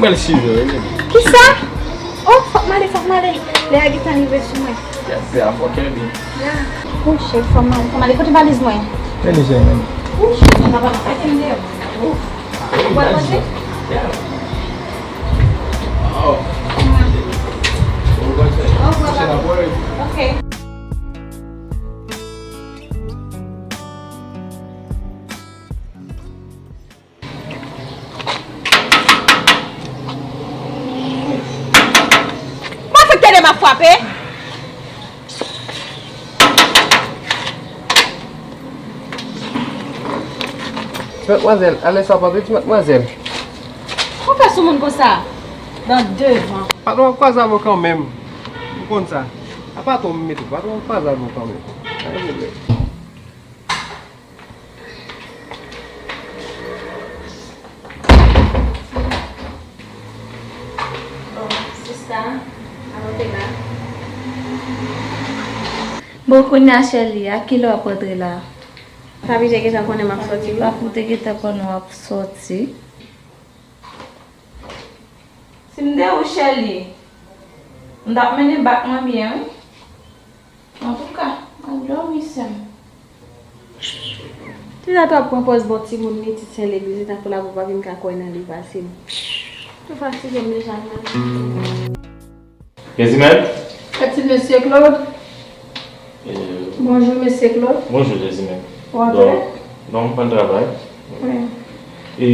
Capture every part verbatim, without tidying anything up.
Kisa? Oh, fòk m ale, fòk m ale. Lè a gentan rive sou mwen. Pè a fò Kèbi. Oh, shit, fòk m ale, fòk m ale. Kote valiz mwen? Tande, cheri. Oh, shit, mwen pa pa kite m deyò. Oh. Ou pral manje? Yeah. Oh. Au revoir, papi. Ok. Mwen fèk tande m ap frape. Ti madmwazèl, alè sa w pa vle, ti madmwazèl. Ou fè sou moun konsa? Nan devan. Patwon ap kwaze avè w kanmenm. Ou konn sa. A patwon m mete, patwon ap kwaze avè w kanmenm. Pa gen pwoblèm. Bon, sista, alò te la. Bon, kounye a, Sherly, a kilè w ap rantre la? Papi te gentan konnen m ap sòti, wi. Papi te gentan konnen w ap sòti. Si m te ou, Sherly, m t ap mennen bak mwen byen, wi. Antouka, m al dòmi, sè m. Kilè w ap pran pòz bon timoun, pitit sè legliz, tankou la pou papi m ka kwè nan li pase m. Ou fatige m deja, m al. Jezimèn? Pètit mesye Claude. Eh, bonjou, mesye Claude. Bonjou, Jezimèn. Ou antre? Donk, non, m pral travay. Wi. E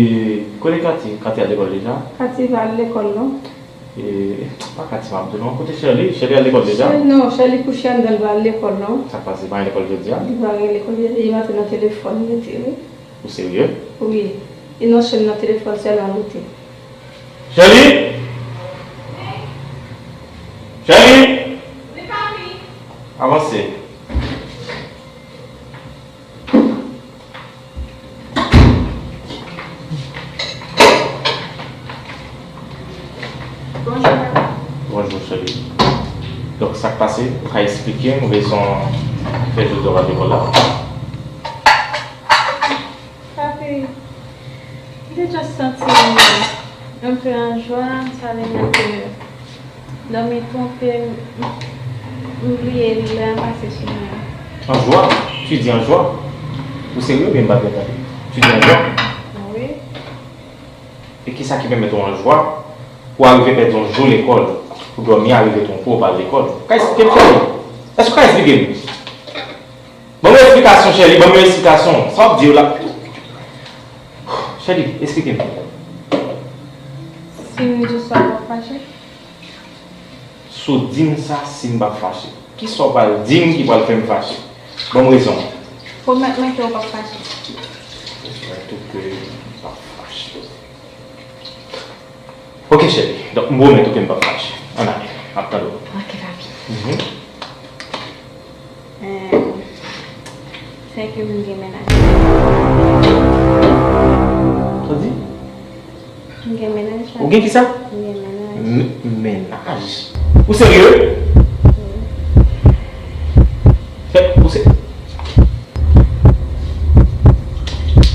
kote Katy? Katy al lekòl deja? Katy pa al lekòl, non. E, pa Katy, m ap di w non. Kote Sherly? Sherly al lekòl deja? Sherly, non, Sherly kouche anndan, l pa al lekòl, non. Sa k pase? Pa gen lekòl jodi a? Li pa gen lekòl jodi a. Li mete nan telefòn, li te, wi. Ou serye? Wi. E non, Sherly nan telefòn sèlman, li te. Sherly! Sherly! Wi, papi. Avanse. Bonjou, papa. Bonjou, Sherly. Donk, sa k pase? Ou ka esplike m rezon ki fè jodi a w pa al lekòl la? Papi, m te just santi m un peu en joie, sa vle di ke dòmi twonpe m, m bliye lè a pase sou mwen. En joie? Tu dis en joie? Ou serye oubyen m pa byen tande? Tu dis en joie? Wi. E kisa ki pèmèt ou an jwa pou w arive pèdi yon jou lekòl, pou dòmi a rive twonpe w pa al lekòl? Ou ka esplike m, Sherly? Èske ou ka esplike m? Ban m yon esplikasyon, Sherly, ban m yon esplikasyon. Sa w ap di yo la? Sherly, esplike m. Si m di w sa, w ap fache? Si w di m sa, si m p ap fache. Kisa w pral di m ki pral fè m fache? Ban m rezon. Pwomèt mwen ke w p ap fache. Pwomèt ou ke m p ap fache. Ok, Sherly. Donk, m pwomèt ou ke m p ap fache. Ann ale. M ap tann ou. Ok, papi. Mhm. Eh, sè ke m gen mennaj. Sa w di? M gen mennaj, papi. Ou gen kisa? M gen mennaj. M-, mennaj? Ou serye? Wi. Fè, ou se-,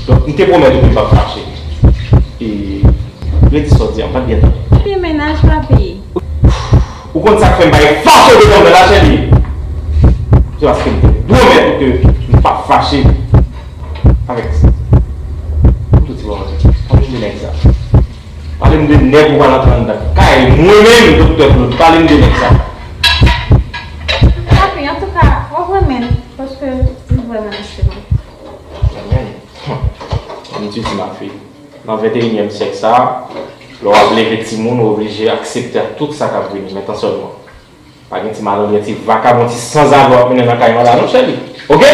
donk, m te pwomèt ou ke m p ap fache. E, redi sa w di a, m pa t byen tande. M gen mennaj, papi. Ou konn sa k fè m pa gen fache devan m nan la, Sherly? Se paske m te pwomèt ou ke m p ap fache avèk sa. M tou ti bò, ann di nèg sa. Pale m de nèg ou pral antre anndan kay mwen menm, Doktè Claude, pale m de nèg sa. Papi, antouka, w ap renmen l, paske m vrèman renmen l. Renmen l? Hum. Ann di ti mafi. Nan venteyinyèm syèk sa a, lè w ap leve timoun, ou oblije aksepte ak tout sa k ap vini, men tan sèlman. Pa gen ti malandren, ti vakabon, ti sanzave w ap mennen nan kay manda non, Sherly. Ok?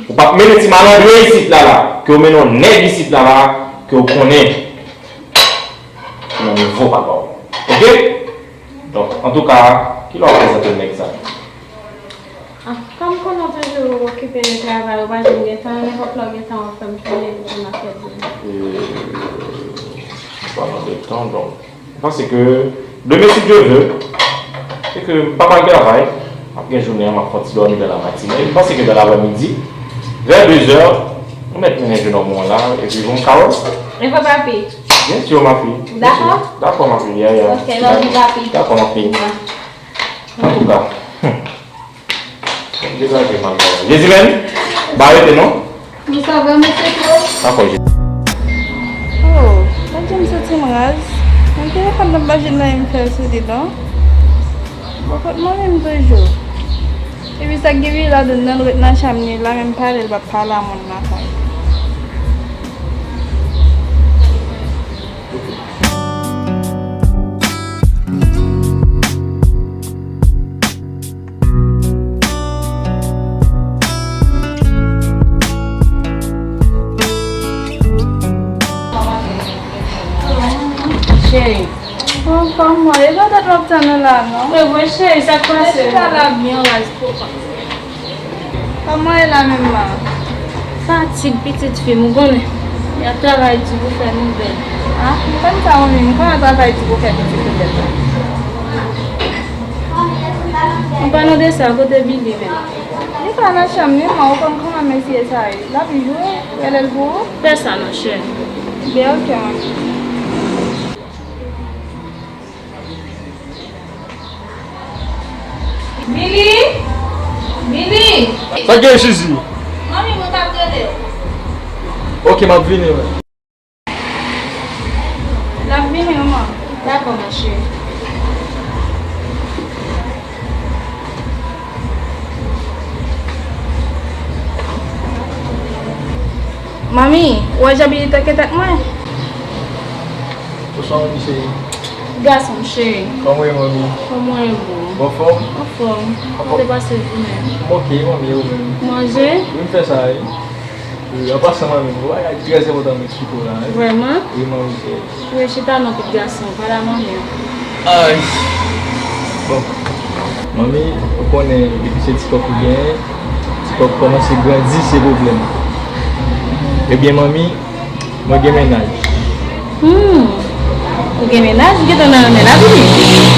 Ou p ap mennen ti malandren isit la la, ke w mennen yon nèg isit la la, ke w konnen ki nan nivo papa w. Ok? Donk, antouka, kilè w ap prezante m nèg sa? Ah, kòm konnen w toujou okipe de travay, ou pa janm gen tan, nenpòt lè w gen tan w ap fè m konnen pou m ap fè di. Euh, pa nan de tan, donk. M panse ke demen, si Dye ve, e ke m pa pral travay, m ap gen jounen an, m ap fè yon ti dòmi dan la matine. E m panse ke dan laprèmidi, vè de zè, ou mèt mennen jenòm ou an la, epi bon, Carole. E pa papi. Bien sûr, ma fille. Bien sûr. D'accord. D'accord, ma fille. Yeah, yeah. Ok, love you, papi. D'accord, ma fille. Ouais. En tout cas. Hmm. Degaje mal, papa. Jezi menm, pa rete non. Ou sove, mesye Claude? Dakò, Jezi. Oh, mwen di m santi m raz. Men telefòn nan pa jwenn anyen m fè sou li non. Bon, kot mwen menm toujou. Epi sa k gen vye ladann nan, l ret nan chanm li la, menm pale l p ap pale a moun lakay. Cheri. Anfòm mwen, e pa tèt w ap tann ou la non. Mwen vre cheri, sa k pase? Chita la byen raz pou pa. Kòman e la menm la? Fatig pitit fi m, ou konnen. Y ap travay di pou fè nouvèl. Ah, m konn sa wi, m konnen travay di pou fè pitit nouvèl la. An palan de sa, kote Billy menm? Li pa nan chanm li, man, ou konn kòman mesye sa ye. L ap jwe, rele l pou ou? Fè sa non, cheri. Byen, ok, man. Billy! Billy! Sa k gen, Suzy? Manmi mwen t ap rele w. Ok, m ap vini, wi. L ap vini, manman. Dakò, ma cheri. Manmi, ou wè jan Billy tanke tèt mwen? Ou sou yon misye? Gason m cheri. Kòman w ye, manmi? Kòman w ye, boo? Ou anfòm? Anfòm. Kòman w te pase jounen? M ok, manmi, e ou menm? Manje? Wi, m fè sa, wi. Wi, an pasan, manmi, yon bagay trè enpòtan m eksplike w la, wi. Vrèman? Wi, manmi, cheri. Wi, chita non, pitit gason, pale a manmi. Ay! Bon. Manmi, ou konnen, depi se ti kòk ou genyen, ti kòk kòmanse grandi, se pwoblèm. Ebyen, manmi, mwen gen mennaj. Hmm. Ou gen mennaj? Ou gentan nan renmen la, Billy?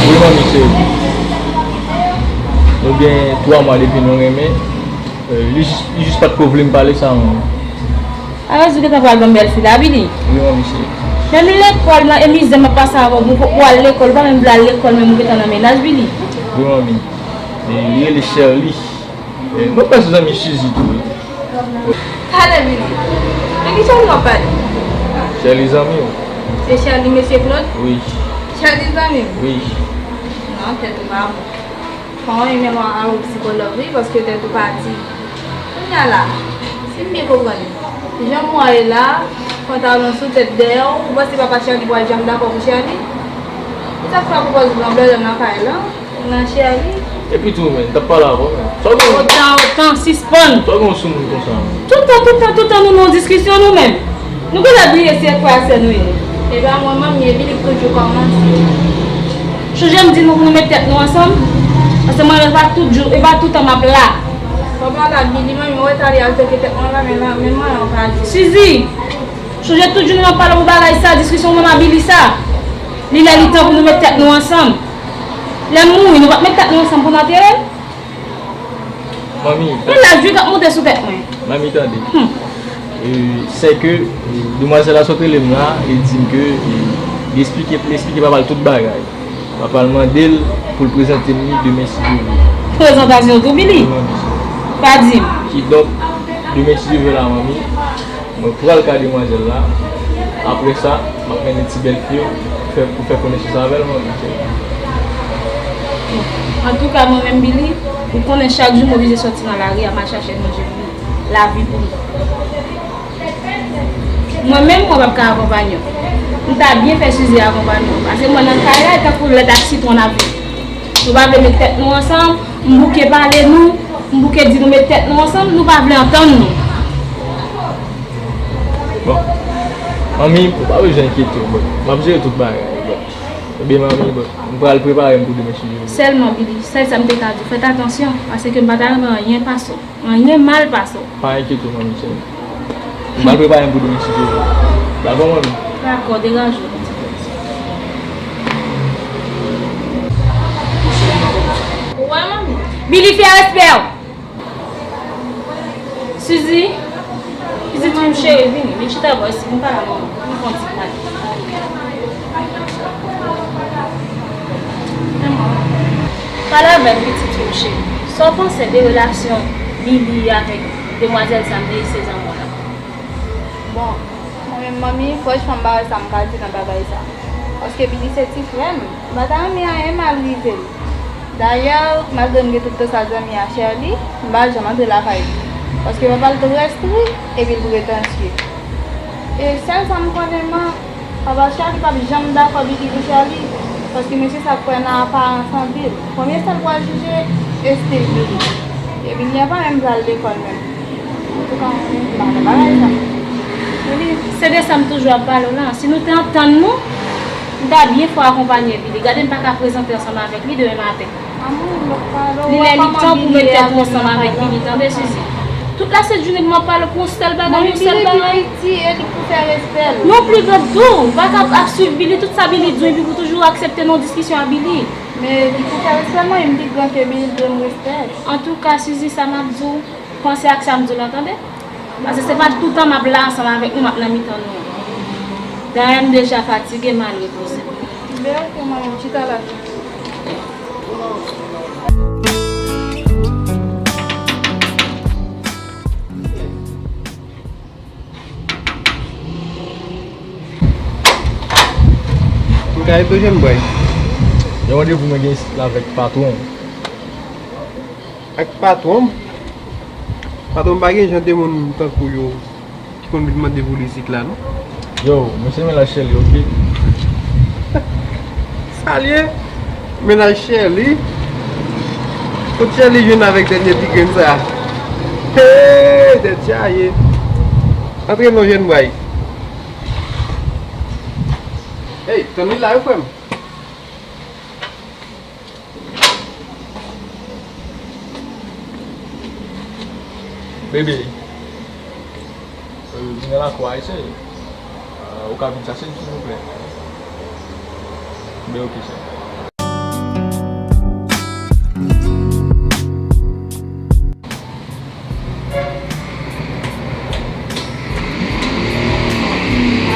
Wi, manmi, cheri. Nou gen twa mwa depi nou renmen. Euh, li jis, li jis pa t ko vle m pale sa, manmi. Alò, ou gentan pral ban m bèl fi la, Billy? Wi, manmi, cheri. Menm lekòl nan, e mizè m ap pase avè w, ou poko al lekòl, ou pa menm vle al lekòl, menm ou gentan nan mennaj, Billy? Wi, manmi. E li rele Sherly. E mwen pa sou zanmi Suzy tou, wi. Talè, Billy. De ki Sherly w ap pale? Sherly zanmi w. Se Sherly mesye Claude? Wi. Sherly zanmi w? Wi. Non, tèt ou pa bon. Fò w renmen w a ou psikològ, wi, paske tèt ou pa di. Kounye a la, si m byen konprann, jan mwa ye la, pantalon sou tèt dèyè w, ou panse papa Sherly pral janm dakò pou Sherly? Ou t ap fè pwopòz gran blòdè nan kay lan, nan Sherly? Epi tou, men, m t ap pale avè w, men. Sa w gen? Otan, otan, sispann! Sa w gen sou moun konsa, men? Toutan, toutan, toutan, nou nan diskisyon, nou menm. Nou genlè bliye se frè a sè nou ye. E pa mwen, manmi, e Billy k toujou kòmanse. Chonje m di nou pou nou met tèt nou ansanm. Paske mwen, e pa tout jou, e pa tout tan m ap la. Papa la, Billy, manmi, ou wè talè al toke tèt mwen la, men la, men mwen, an pa di. Suzy, chonje tout jounen m ap pale pou bagay sa, diskisyon mwen ak Billy sa. Li lè li tan pou nou met tèt nou ansanm. Lè m mouri, nou p ap met tèt nou ansanm pou n antere m? Manmi, men laj wi k ap monte sou tèt mwen. Manmi, tande. Hmm. E, sè ke, e, demwazèl la sot rele m la, e di m ke, e, li eksplike, li eksplike papa l tout bagay. Papa l mande l pou l prezante m li demen si Dye vle. Prezantasyon tou, Billy? Wi, manmi. Pa di m. Kidonk, demen si Dye vle la, manmi, mwen pral kay demwazèl la. Apre sa, m ap mennen ti bèlfi yo pou fè, pou fè konesans avè l, manmi. Antouka, mwen menm, Billy, ou konnen chak jou m oblije sòti nan lari a, m al chache manje pou m, lavi pou m. Mwen menm, mwen p ap ka akonpanye w. M ta byen fè Suzy akonpanye w. Paske mwen nan kay la, e tankou lèt ak sitwon n ap viv. Nou pa vle met tèt nou ansanm, m bouke pale nou, m bouke di nou met tèt nou ansanm, nou pa vle antann nou. Bon. Manmi, ou pa bezwen enkyete w, bon. M ap jere tout bagay, bon. Ebyen, manmi, bon, m pral prepare m pou demen si Dye vle. Sèlman, Billy, sèl sa m te ka di w, fè atansyon, paske m pa ta renmen anyen pase w. Anyen mal pase w. Pa enkyete w, manmi, cheri. M pral prepare m pou demen si Dye vle. Dakò, manmi? Dakò, degaje w. Ou wè, manmi? Billy, fè respè w! Suzy, pitit fi m cheri, vini. Vin chita bò isi, vin pale a manman. Vin fè yon ti pale. Pale avè m, pitit fi m cheri. Sa w panse de relasyon Billy avèk demwazèl sa m deye sezi an mwen an? Bon, mwen menm manmi, franchman, m pa wè sa m ka di nan bagay sa. Paske Billy se ti frè m, m pa ta renmen anyen mal rive l. Dayè, malgre m gen tout tan sa zanmi a Sherly, m pa janm antre lakay li. Paske papa l trè strik epi l pretansye. E sèl sa m konnen, man, papa Sherly p ap janm dakò Billy pou Sherly, paske mesye sa kwè nan aparans anpil. Premye sa l pral jije, estil Billy. E Billy a pa menm pral lekòl menm. Antouka, mwen menm, m pa nan bagay sa. Billy, se de sa m toujou ap pale w la. Si nou te antann nou, m ta byen fò akonpanye Billy. Gade m pa ka prezante ansanm avèk li demen maten. Li lè li tan pou met tèt ou ansanm avèk Billy, tande, Suzy? Tout la sent jounen pou m ap pale pou yon sèl bagay, yon sèl bagay. Billy pi piti e li pou fè respè l. Non, pli gran tou, ou pa ka ap swiv Billy, tout sa Billy di w, epi pou toujou aksepte nan diskisyon a Billy. Men li pou fè respè mwen, m pi gran ke Billy, l dwe m respè. Antouka, Suzy, sa m ap di w, panse ak sa m di w lan, tande? Paske se pa toutan m ap la ansanm avèk nou, m ap nan mitan nou. Dayè, m deja fatige, m al repoze m. Byen, ok, mwen menm, chita la. M ka ede w, jèn bòy? Gen randevou mwen gen isit la avèk patwon. Ak patwon m? Patwon m pa gen jan de moun tankou yo ki konn vin mande pou li isit la, non. Yo, men se mennaj Sherly, ok? Sa l ye? Mennaj Sherly? Kot Sherly jwenn avèk dènye ti grenn sa? Hey, tèt chaje! Antre non, jèn bòy. Hey, tann li la wi, frè m. Bebe, euh, vin nan lakou a, ese. Euh, ou ka vin chache m, silvouplè? Ben, ok, chè.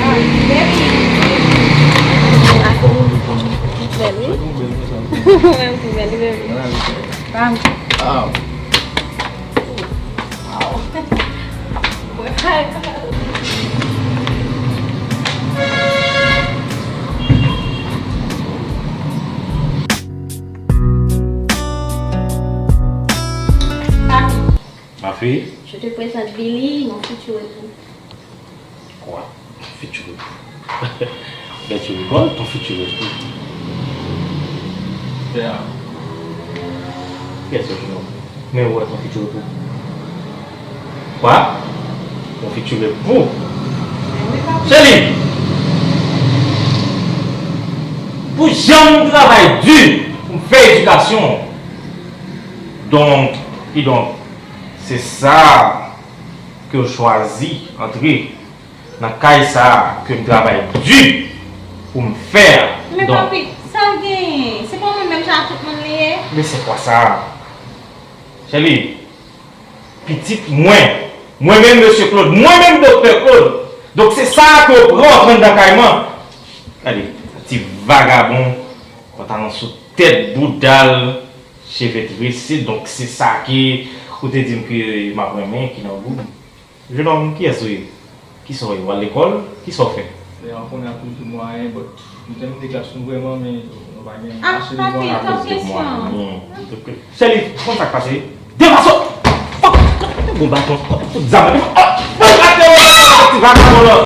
Ah, baby. Ah, ou bèl, wi. Ou menm tou bèl, wi, baby. Bam. Ah. Wow. Papi. Ma fille. Je te présente Billy, mon futur époux. Quoi? Ton futur époux? Ben, tu rigoles, ton futur époux. Père. Qu'est-ce que tu me... Mais ouais, ton futur époux. Quoi? Mon futur époux? Sherly! Pou jan m travay di pou m fè edikasyon. Donk, kidonk, se sa ke w chwazi antre nan kay sa a ke m travay di pou m fè a. Men donk, papi, sa l genyen? Se pa ou menm menm jan ak tout moun li ye? Men se kwa sa? Sherly, pitit mwen, mwen menm mesye Claude, mwen menm doktè Claude. Donk se sa a ke w pran antre anndan kay mwen. Gade, ti vagabon, pantalon sou tèt, bouda l, cheve trese, donk se sa ke ou te di m ke m ap renmen ki nan gou m. Jenòm, kiyès ou ye? Kisa w ye? W al lekòl? Kisa w fè? Dayè, w konnen ap toujou mwayen, but nou tèmine klas nou vrèman, men nou pa gen ase de mwayen. Ah, papi, top kesyon. Sherly, ou konn sa k pase? Degaje w! Fòk ou te gon baton, tout zam nan. Ah! Fòk ou te gon baton, ti vagabon lan!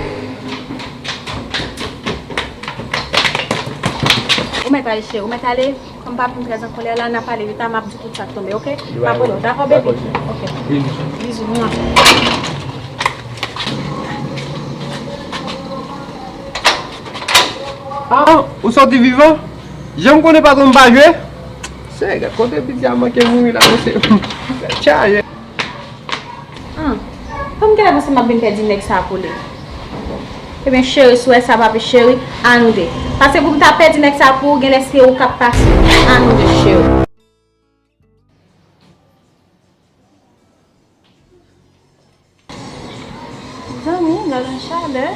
Ou mèt ale, cheri, ou mèt ale. Kòm papi m trè an kòlè la, n a pale pita, m ap di tout sa k tonbe, oke? M ap rele w, dakò, baby? Dakò, cheri. Oke. Bizou. Bizou, mwa. Ah, ou sòti vivan? Jan m konnen patwon m pa jwe? Sè, gad kote piti a manke mouri la, mesye. Chaje. Ah, kòm genlè panse m ap vin pèdi nèg sa a pou li. Ebyen, cheri, si w wè sa, papi cheri, ann de. Paske pou m ta pèdi nèg sa a pou ou, genlè se ou k ap pase. Ann de, cheri. Zanmi, gad yon chalè.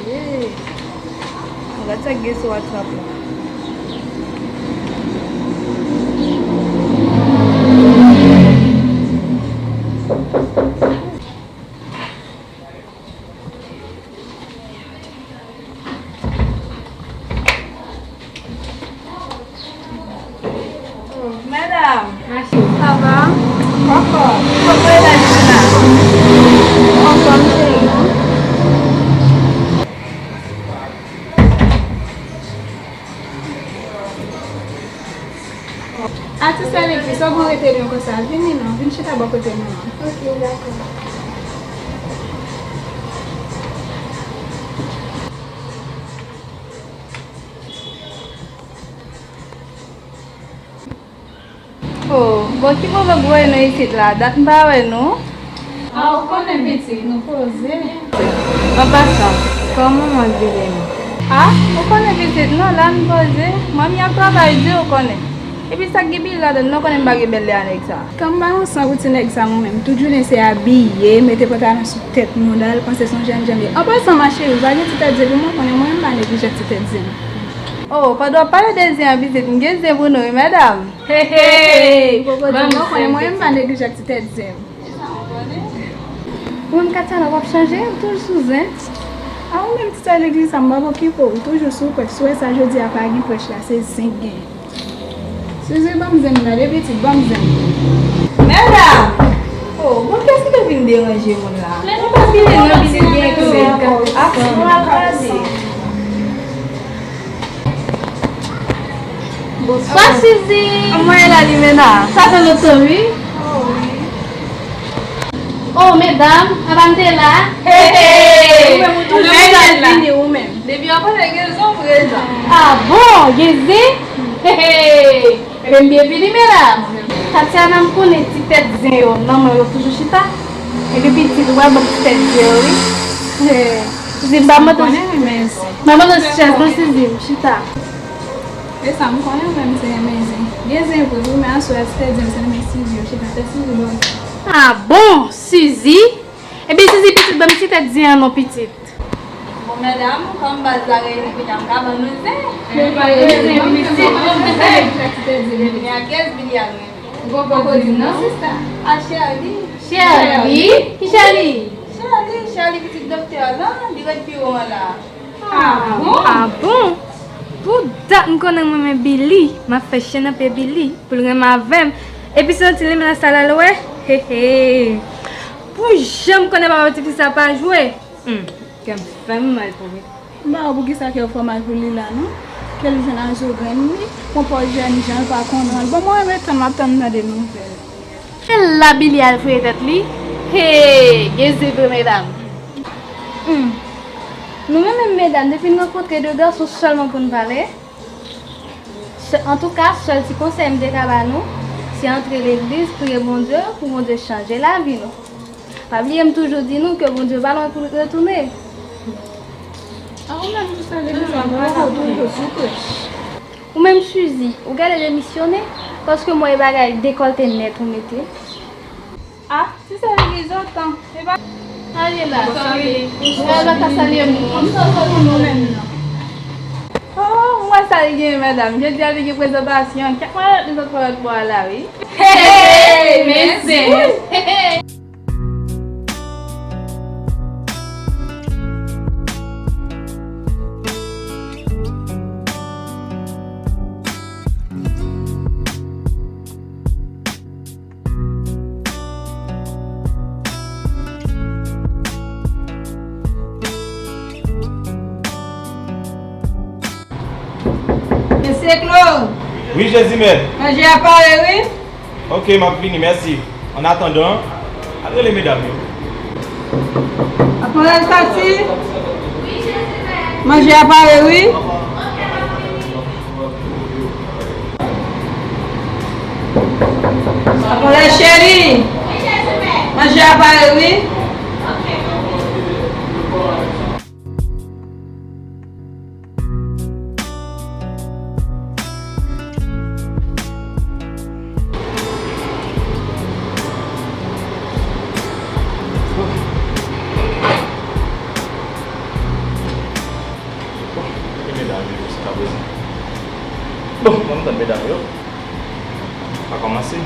Hey. Gad sa k gen sou WhatsApp la. Mache. Sa va? Kòkò. Kòkò e la Jimena. Anfòm, cheri. Atis Alexis, sa w gen rete lwen konsa? Vini non, vin chita bò kote nou an. Ok, dakò. Oh, bon, ki moman m wè nou isit la? Dat m pa wè nou. A, ou konnen pitit, nou poze. An pasan, kòman manman Billy nou? A, ou konnen pitit, non, la n poze. Manmi ap travay di, ou konnen. Epi sa k gen Billy ladan l, non, konnen m pa gen bèl lè a nèg sa. Kan m pa yon san pou ti nèg sa mwen menm. Tout jounen se abiye, mete pantalon sou tèt moun, al panse se yon jèn jan li ye. An pasan, ma chérie, ou pa gen ti tèt zen pou mwen, konnen mwen menm m pa neglije ti tèt zen. Oh, pandan w ap pale de zen an, pitit, m gen zen pou nou, wi, medam. Hey, hey! Ou poko di non, konnen mwen menm m pa neglije ak ti tèt zen. Ou menm, Katiana, w ap chanje, ou toujou sou zen. A, ou menm, ti sè legliz sa, m p ap okipe w, ou toujou sou prèch. Si w wè sa jodi a, pa gen prèch la, se zen k gen. Sizi, ban m zen m nan, depi pitit, ban m zen m. Medam! Oh, bon, kiyès ki te vin deranje moun la? Mwen pa bliye non, pitit, byen ke ap, ap gade. Bonswa, Sizi. Kòman e la, Limena? Sa fè lontan, wi. Oh, wi. Oh, medam, apa n te la? Hey, hey! Ou menm, ou toujou vini, ou menm. Depi w ap pale gen zon prezan. Ah bon, gen zen? Hey, hey! Ebyen, byenvini, medam. Katiana, m konnen ti tèt zen yo nan men yo toujou chita. Epi pitit, ou pral ban m ti tèt zen yo, wi. Hey, Sizi, m pa mande w. M pa mande w chèz non, Sizi, chita. E sa, m konnen ou menm se renmen zen. Gen zen vre, wi, men aswè a, ti tèt zen, se renmen Sizi, yo chita, tèt Sizi bò. Ah bon, Sizi? Ebyen, Sizi, pitit, ban m ti tèt zen an non, pitit. Bon, medam, kòm baz la reyini kounye a, m ka ban nou zen. Vini ak zen, pitit. Vini ak zen, vini ak zen. Ou poko di non, sista. A, Sherly. Sherly? Ki Sherly? Sherly, Sherly, pitit doktè a la, li ret pi wo an la. Ah bon? Ah bon? Pou dat m konnen m renmen Billy, m ap fè chen nan pye Billy pou l renmen avè m. Epi se yon ti Limena sa l al wè? He he. Pou jan m konnen papa ti fi sa pa jwe. Hmm, kè m fè m mal pou li. M pa wè poukisa kè w fè w mal pou li la non. Kè l jwenn a zo grenn li, pran pòz jèn jan l pa konnen l. Bon, mwen renmen tann, m ap tann tande nouvèl. E la Billy al fouye tèt li? Hey, gen zen vre medam. Hmm. Nou menm menm medam, depi n rankontre de gason sèlman pou n pale. Antouka, sèl ti konsèy m te ka ba nou, se antre legliz, priye Bondye pou Bondye chanje lavi nou. Pa bliye m toujou di nou ke Bondye pa lwen pou l retounen. A ou menm ki sèl legliz la, ou toujou sou prèch. Ou menm Suzy, ou genlè demisyone, paske m wè e bagay dekòlte nèt ou mete. A, ti sè legliz otan, e pa. Ale la, ou pral pa ka salye moun. Kòmsi w konn nou menm nan. Oh, m wè sa li gen, medam. Jodi a li gen prezantasyon. Kèk malèt li sot pran lòt bò a la, wi. Hey, men zen. Mesye Claude. Wi, Jezimèt. Manje a pare, wi. Ok, m ap vini, mèsi. An atandan, al rele medam yo. Mademoiselle Tati, manje a pare, wi. Mademoiselle Chérie, manje a pare, wi. Bon, mwen m tann medam yo. Pa kòmanse.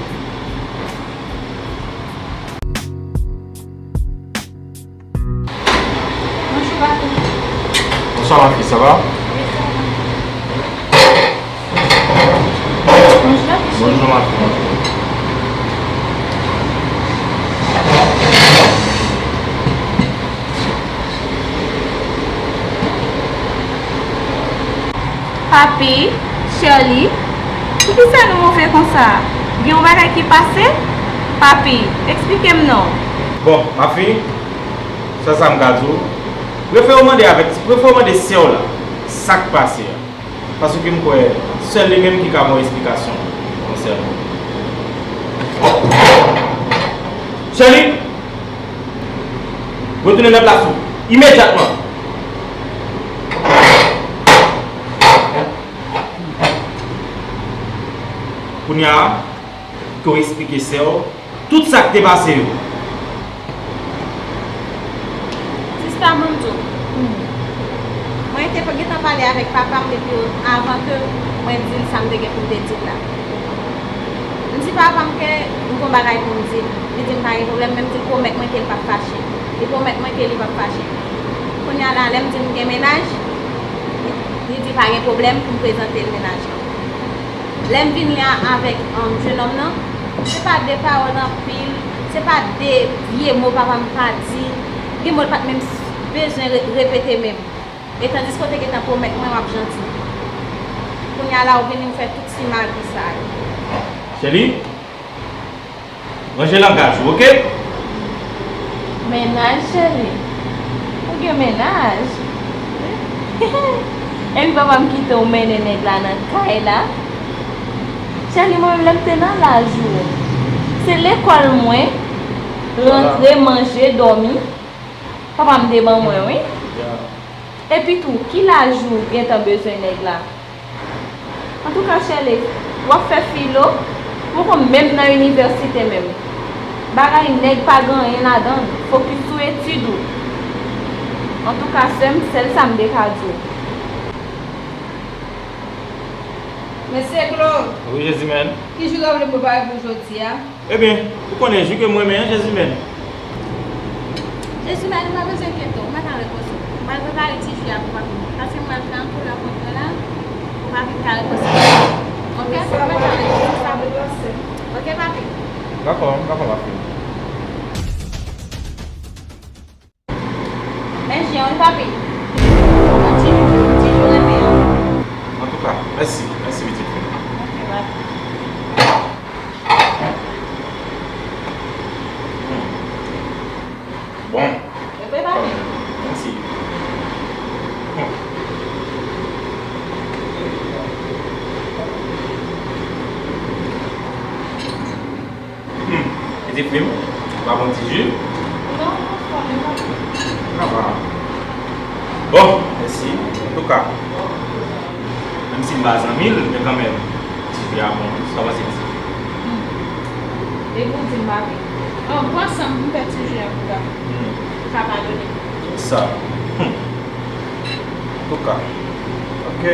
Bonsoir ma fille, ça va? Bonjour ma fille. Papi, Sherley, poukisa nou move konsa? Gen yon bagay ki pase? Papi, eksplike m non. Bon, mafi, sèl sa m ka di w, prefere w mande avèk, prefere w mande sè w la sa k pase a. Paske m kwè sèl li menm ki ka ba w esplikasyon konsènan. Sherley! Retounen nan plas ou imedyatman! Kounye a, ke w eksplike sè w tout sa k te pase yo. Sista, ban m di w, mwen te gentan pale avèk papa m depi avan ke mwen di l sa m te gen pou m te di l la. M di papa m ke m gon bagay pou m di l. Li di m pa gen pwoblèm, men m di l pwomèt mwen ke l p ap fache. Li pwomèt mwen ke li p ap fache. Kounye a la, lè m di l m gen mennaj, li, li di pa gen pwoblèm pou m prezante l mennaj lan. Lè m vin la avèk, um, jenòm nan, se pa de pawòl anpil, se pa de vye mo papa m pa di, gen mo l pa t menm bezwen re-, repete menm. E tandiske w te gentan pwomèt mwen w ap janti. Kounye a la, ou vini, ou fè tout ti magi sa yo. Sherley, ranje langaj ou, oke? Mennaj, Sherley? Ou gen mennaj? Epi papa m kite w mennen nèg la nan kay la? Sherley, mwen menm lè m te nan laj ou, se lekòl mwen, rantre, manje, dòmi. Papa m te ban mwen, wi. Epi tou, ki laj ou gentan bezwen nèg la? Antouka, Sherley, w ap fè filo, ou poko menm nan inivèsite menm. Bagay nèg pa gen anyen ladan l, fokis sou etid ou. Antouka, sè m, sèl sa m te ka di w. Mesye Claude. Wi, Jezimèn. Ki jou w ta vle m prepare pou jodi a? Ebyen, ou konnen jou ke m renmen an, Jezimèn. Jezimèn, ou pa bezwen enkyete w, mwen ka repoze. Mwen al prepare ti ji a pou papi. Paske mwen al fè yon koulè kont mwen la, pou papi ka repoze. Oke? Mwen ka repoze sa. Oke, papi? Dakò, dakò, papi. Men jen wi, papi. Yon ti jou, ti jou renmen an. Antouka, mèsi, mèsi pitit fi m. Oke, papi. Hmm. Bon. Oke, papi. Mèsi. Hmm. Hmm, pitit fi m, ou pa bon ti ji? Non, non, non, non. Sa va. Bon, mèsi. Antouka, menm si m pa zanmi l, men kanmenm, ti ji a bon wi. Sa w panse, pitit fi m? Hmm. Depi w di m, papi. An, pran san m, m fè ti ji a pou w la. Hmm. Ou ka padone m. Sa. Hmm. Antouka. Oke.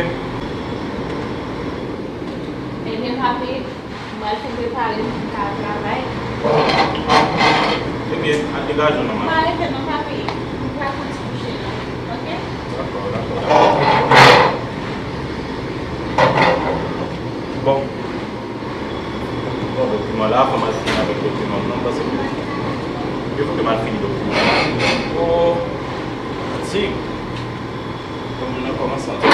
Ebyen, papi. M pral fin prepare m pou m ka al travay. Ebyen, al degaje w non, manmi. M pa rete non, papi. M pral fè yon ti kouche la. Oke? Dakò, dakò, dakò. Bon. Bon, dokiman la, fò m al fini avèk dokiman m nan, paske yo fòk m al fini dokiman la. O, fatig. Kòm moun nan kòmanse antre.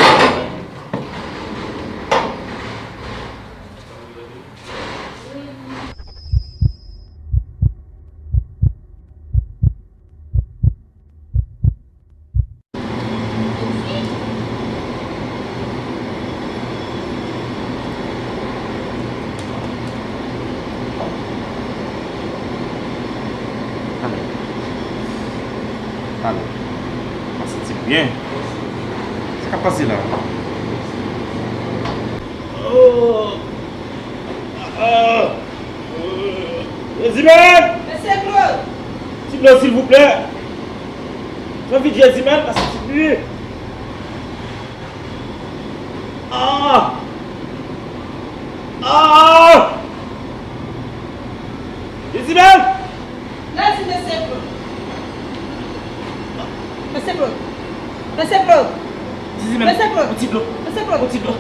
Tande. Tande. Mwen santi m byen. Sa k ap pase la? Oh! Ah! Jezimèn! Mesye Claude! Ti dlo, silvouplè. Mwen vin Jezimèn, pase ti dlo. Ah! Ah! Jezimèn! Mèsi, mesye Claude. Mesye Claude. Mesye Claude. Jezimèn, mesye Claude, yon ti dlo. Mesye Claude. Yon ti dlo.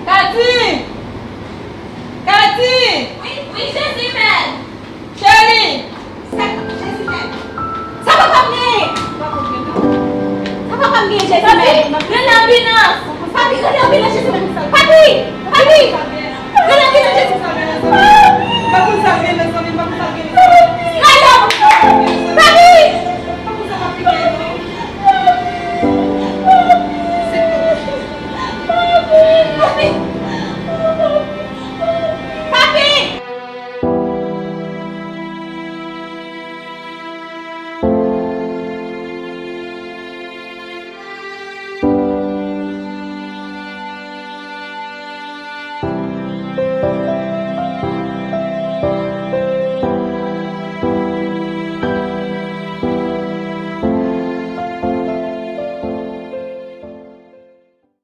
Kadi! Kadi! Wi, wi, Jezimèn! Cheri! Sa, Jezimèn! Sa papa m genyen? Bon, Rele anbilans! Papi, rele anbilans, Jezi! Papi! Papi! Rele anbilans, Jezi! Papi!